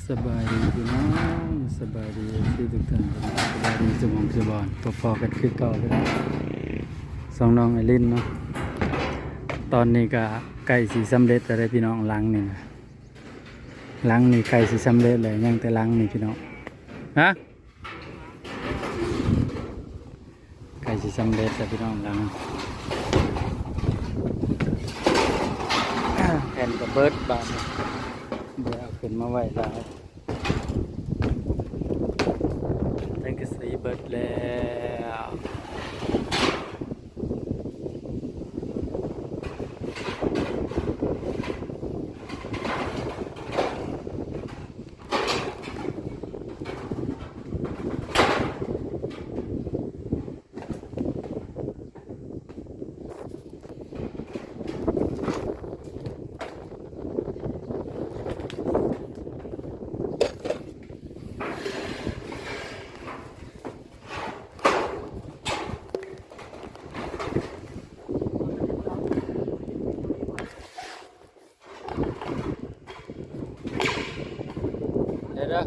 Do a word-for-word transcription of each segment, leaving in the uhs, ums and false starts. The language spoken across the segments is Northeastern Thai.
สบายดีพี่น้อง สบายดีเอฟซีทุกท่าน สบายดีสมองสบอน พบกันคือเก่าพี่น้อง สองน้องไอรินเนาะ ตอนนี้ก็ใกล้สิสำเร็จแล้วเด้อพี่น้อง หลังนี่นะ หลังนี่ใกล้สิสำเร็จแล้ว ยังแต่หลังนี่พี่น้อง ฮะ ใกล้สิสำเร็จแล้วพี่น้อง หลัง แผ่นก็เบิดบาดนี้ เดี๋ยวเอาขึ้นมาไว้แล้ว สังกะสีเบิดแล้ว เดี๋ยวเด้อ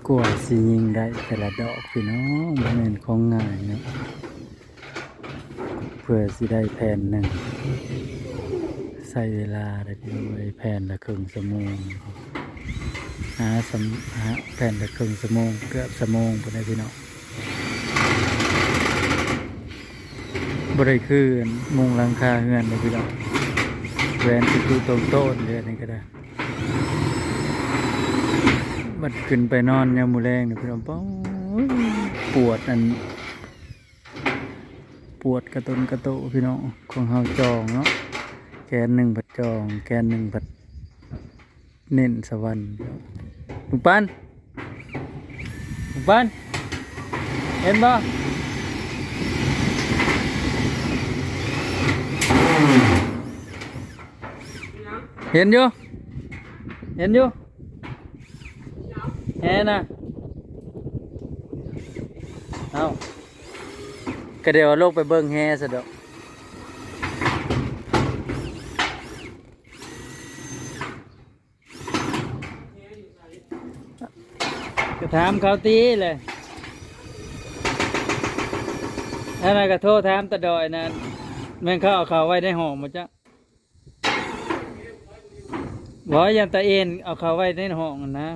กว่าสิยิงได้แต่ละดอกพี่น้อง บ่แม่นของง่ายเนาะ เพื่อสิได้แผ่นหนึ่ง ใช้เวลาได้พี่น้องเอ้ย แผ่นละครึ่งชั่วโมง หาสำ- หาแผ่นละครึ่งชั่วโมง เกือบชั่วโมงพุ้นเด้อพี่น้อง บ่ได้คือมุงหลังคาเฮือนเด้อพี่น้อง แหวนคือตรงโต๊ะเด้อ อันนี้ก็ได้ บัดขึ้นไปนอนยามมื้อแลงนี่พี่น้อง ป๊อด ปวดอัน ปวดกระตนกระโตพี่น้อง ของเฮาจองเนาะ แขนหนึ่งผัดจอง แขนหนึ่งผัดเน้นสวรรค์ ลุงปัน ลุงปัน เห็นบ่ เห็นอยู่ เห็นอยู่ แหน่นะ เอ้า ก็เดี๋ยวลงไปเบิ่งแหน่ซะดอก ก็ถามเขาติเลย อันนั้นก็โทรถามตาดอยนั่น แม่นเขาเอาเข้าไว้ในห้องบ่จ๊ะ บ่ ย่านตาเอนเอาเข้าไว้ในห้องนั่นนะ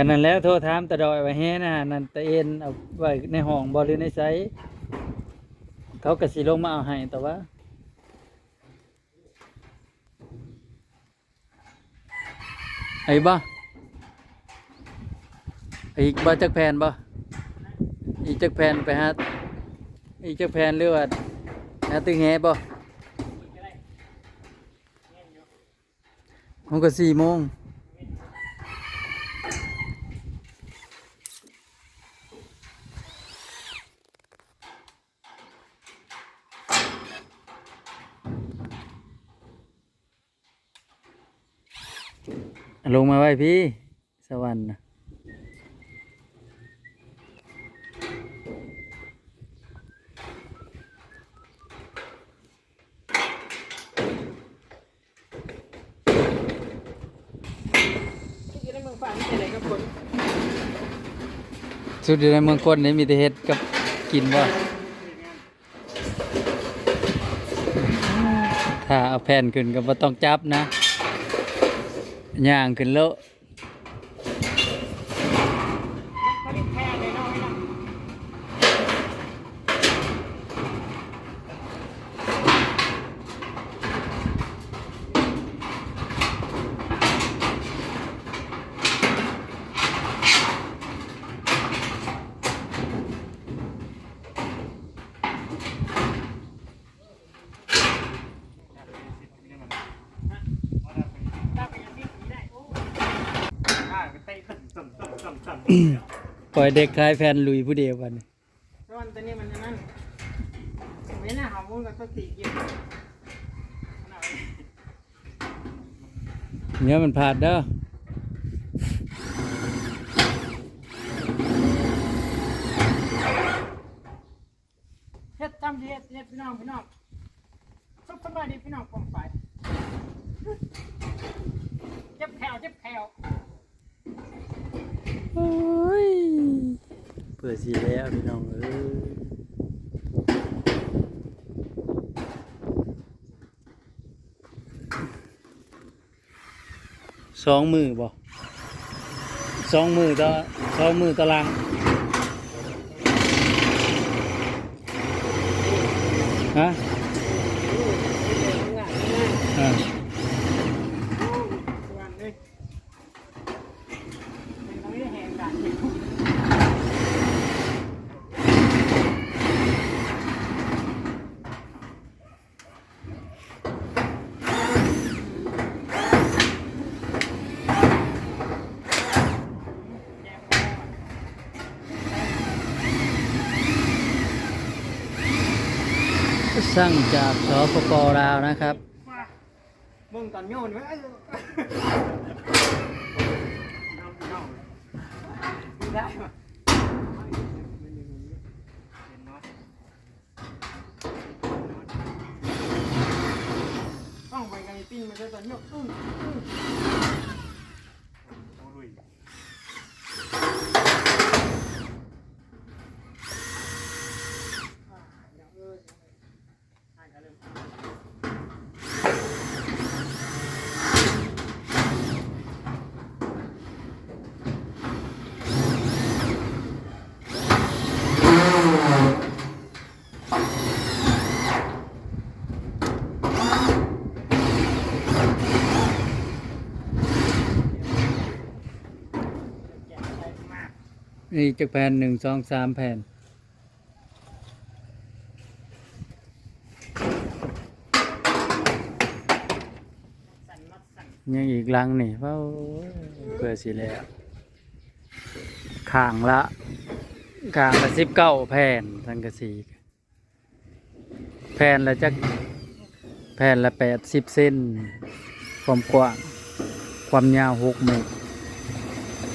ก็นั่นแหละ โทรถามตาดอยว่าแหน่นะ นั่นตาเอนเอาไว้ในห้องบ่หรือในไส เขาก็สิลงมาเอาให้ แต่ว่า เอาอีกบ่ เอาอีกบ่ จักแผ่นบ่ อีกจักแผ่น ไปหา อีกจักแผ่น หรือว่าหาตึงแหบ่ มันก็สี่โมง ลงมาไว้พี้ สวรรค์นะ อยู่ในเมืองฟ้ามีแต่อะไรกับคน สุดอยู่ในเมืองคนนี่มีแต่เฮ็ดกับกินบ่ ถ้าเอาแผ่นขึ้นก็บ่ต้องจับนะ ย่างขึ้นโลด ปล่อยเด็กขายแผ่นลุยผู้เดียวบัดนี้ ตอนตัวนี้มันอันนั้น เว้นอาหารมันก็ต้องตีกิน เนี่ยมันพลาดเด้อ เฮ็ดตามที่เฮ็ด เฮ็ดพี่น้อง พี่น้อง สุขสบายดีพี่น้อง ปองไป เจ็บแขว เจ็บแขว โอ้ย เปื่อยสิแล้วพี่น้องเอ้ย สองมื้อบ่ สองมื้อต่อ สองมื้อต่อหลัง ฮะ อ่า สั่งจาก สปป ลาวนะครับ เบิ่งตอนโยนไว้ เอ้ย ได้ปะ ต้องไปไกลปิ้งมาด้วยตอนโยน อื้อ อื้อ โอ้ย นี่จักแผ่น หนึ่ง สอง สาม แผ่น ยังอีกหลังนี่ เว้า เพื่อสิแล้ว ข้างละ ข้างละสิบเก้าแผ่น สังกะสี แผ่นละจัก แผ่นละแปดสิบเซน ความกว้าง ความยาวหกเมตร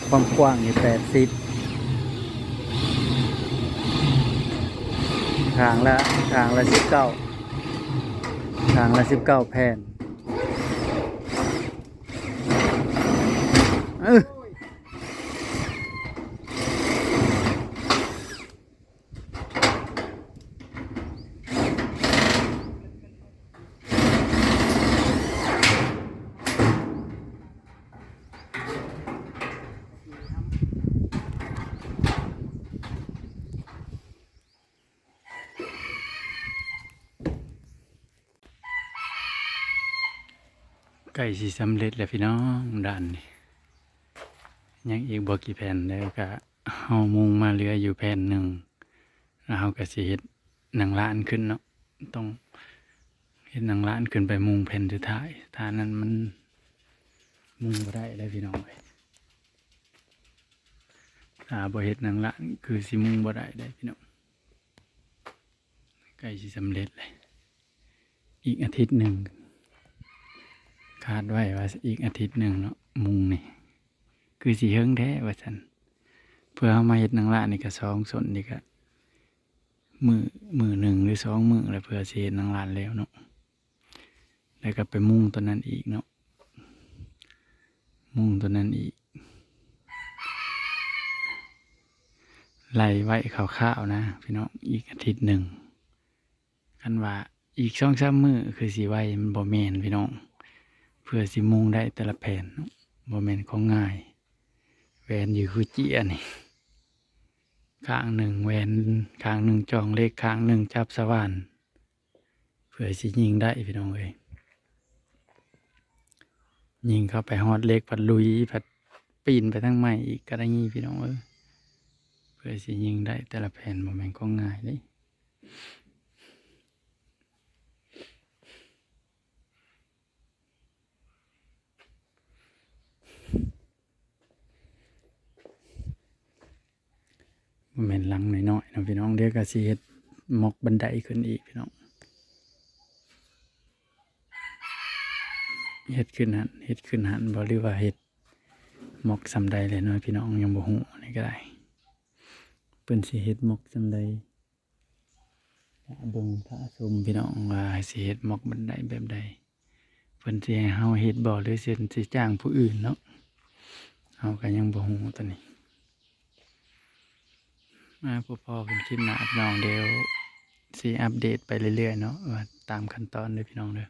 ความกว้างนี่แปดสิบ ข้างละ ข้างละสิบเก้า ข้างละสิบเก้าแผ่น เออ ใกล้สิสำเร็จแล้วพี่น้อง ด้านนี้ ยังอีกบ่กี่แผ่นเด้อ ก็เฮามุงมาเหลืออยู่แผ่นหนึ่ง แล้วเฮาก็สิเฮ็ดหนังร้านขึ้นเนาะ ต้องเฮ็ดหนังร้านขึ้นไปมุงแผ่นสุดท้าย ถ้านั้นมันมุงบ่ได้เด้อพี่น้องเอ้ย ถ้าบ่เฮ็ดหนังร้านคือสิมุงบ่ได้เด้อพี่น้อง ใกล้สิสำเร็จเลย อีกอาทิตย์หนึ่ง คาดไว้ว่าอีกอาทิตย์หนึ่งเนาะ มุงนี่ คือสิเฮิงแท้ว่าซั่น เพื่อเฮามาเฮ็ดหนังร้านนี่ก็สองส้นนี่ก็มื้อ มื้อหนึ่งหรือสองมื้อแล้ว เพื่อสิเฮ็ดหนังร้านแล้วเนาะ แล้วก็ไปมุงตัวนั้นอีกเนาะ มุงตัวนั้นอีก ไล่ไว้คร่าวๆนะพี่น้อง อีกอาทิตย์หนึ่ง คันว่าอีกสองสามมื้อคือสิไว มันบ่แม่นพี่น้อง เพื่อสิมุงได้แต่ละแผ่นเนาะ บ่แม่นของง่าย แหวนอยู่คือเจียนี่ ข้างหนึ่งแหวน ข้างหนึ่งจองเหล็ก ข้างหนึ่งจับสว่าน เพื่อสิยิงได้พี่น้องเอ้ย ยิงเข้าไปฮอดเหล็ก ผัดลุย ผัดปีนไปทางไม้อีกก็ได้พี่น้องเอ้ย เพื่อสิยิงได้แต่ละแผ่นบ่แม่นของง่ายเด้ บ่แม่นหลังน้อยๆเนาะพี่น้อง เดี๋ยวก็สิเฮ็ดม็อกบันไดขึ้นอีกพี่น้อง เฮ็ดขึ้นหั่น เฮ็ดขึ้นหั่นบ่ หรือว่าเฮ็ดม็อกส่ำใดแหละเนาะพี่น้อง ยังบ่ฮู้ นี่ก็ได้ เพิ่นสิเฮ็ดม็อกส่ำใด ถ้าเบิ่ง ถ้าชมพี่น้องว่าสิเฮ็ดม็อกบันไดแบบใด เพิ่นสิให้เฮาเฮ็ดบ่ หรือเพิ่นสิจ้างผู้อื่นเนาะ เฮาก็ยังบ่ฮู้ตอนนี้ มาพบพ้อกันคลิปหน้าพี่น้อง เดี๋ยวสิอัปเดตไปเรื่อยๆเนาะ ว่าตามขั้นตอนเด้อพี่น้องเด้อ